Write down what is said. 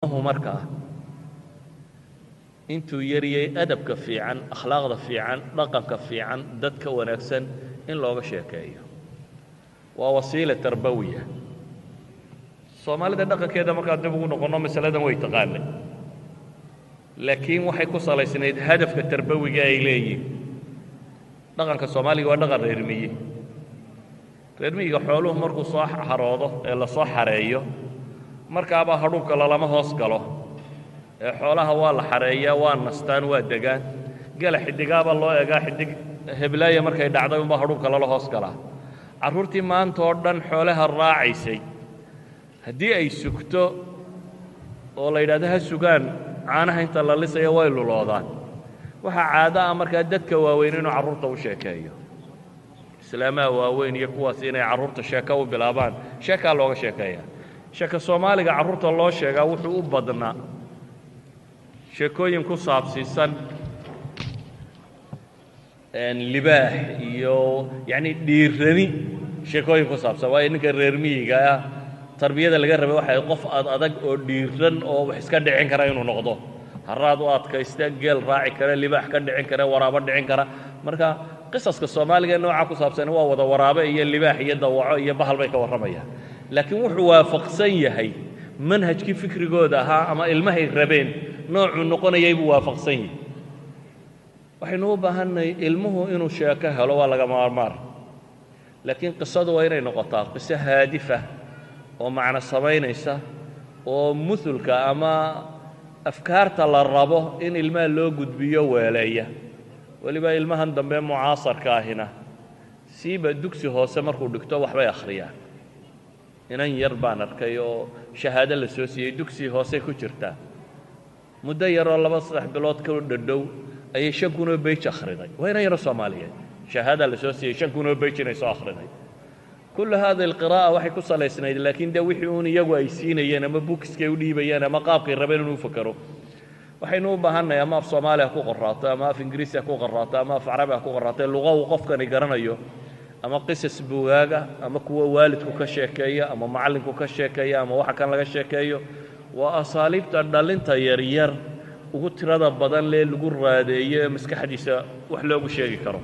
Markaa intuu yaryay, adabka fiican, akhlaaqda fiican, dhaqanka fiican, dadka wanaagsan in looga sheekeeyo waa wasiila tarbawiya. Soomaalida dhaqankeeda markaan dib ugu noqonno, masaladan way taqaanay, laakiin waxay ku salaysnayd hadafka tarbawiga ay leeyihin. Dhaqanka soomaaliga waa dhaqan reer miyi. Reer miyiga xooluhu markuu soo xaroodo ee lasoo xareeyo, markaaba hadhuubka lalama hoos galo ee xoolaha waa la xareeyaa, waa nastaan, waa degaan. Gela xidigaaba loo egaa, xidig heblaaya markay dhacday unbaa hadhuubka lala hoos galaa. Carruurtii maanta oo dhan xoolaha raacaysay, haddii ay sugto oo la yidhahdo ha sugaan caanaha inta la lisayo, way luloodaan. Waxaa caado ah markaa dadka waaweyn inuu carruurta u sheekeeyo, islaamaha waaweyn iyo kuwaas inay carruurta sheeko u bilaabaan. Sheekaa looga sheekeeya. Sheeko Soomaaliga carruurta loo sheegaa wuxuu u badnaa sheekooyin ku saabsiisan libaax iyo yacni dhiirani, sheekooyin ku saabsan. Waayo, ninka reer miyiga ah tarbiyada laga rabay waxay qof ad adag oo dhiiran oo wax iska dhicin kara inuu noqdo, haraad u adkaysta, geel raaci kara, libaax ka dhicin kara, waraabo dhicin kara. Marka qisaska Soomaaliga ee noocaa ku saabsan waa wada waraabe iyo libaax iyo dawaco iyo bahal bay ka warramayaan, laakiin wuxuu waafaqsan yahay manhajkii fikrigooda ahaa ama ilmahay rabeen noocuu noqonayay buu waafaqsan yahay. Waxaynu u baahannahay ilmuhu inuu sheeko helo, waa laga maarmaar, laakiin qisadu waa inay noqotaa qiso haadifa oo macno samaynaysa oo musulka ama afkaarta la rabo in ilmaha loo gudbiyo weeleeya. Weliba ilmahan dambe mucaasarka ahina siiba dugsi hoose markuu dhigto waxbay akhriyaan. Inan yar baan arkay oo shahaado la soo siiyey, dugsi hoose ku jirtaa. Muddo yaroo 2-3 bilood ka dhadhow ayay 5,000 oo page akhriday. Waa inan yaroo Soomaaliyeed, shahaada la soo siiyey 5,000 oo page inay soo akhriday. Kullu hada alqiraa'a waxay ku salaysnayd laakiin dee wixii uun iyagu ay siinayeen ama bookskay u dhiibayeen ama qaabkay rabeen inuu fakero. Waxaynu u baahannahay, ama af Soomaali ha ku qoraato, ama af Ingiriisi ha ku qoraato, ama af Carabi ha ku qoraato, luqa uu qofkani garanayo, ama qisas bugaaga ama kuwa waalidku ka sheekeeya ama macallinku ka sheekeeya ama waxa kan laga sheekeeyo. Waa asaaliibta dhalinta yaryar ugu tirada badan lee lagu raadeeyo ee maskaxdiisa wax loogu sheegi karo.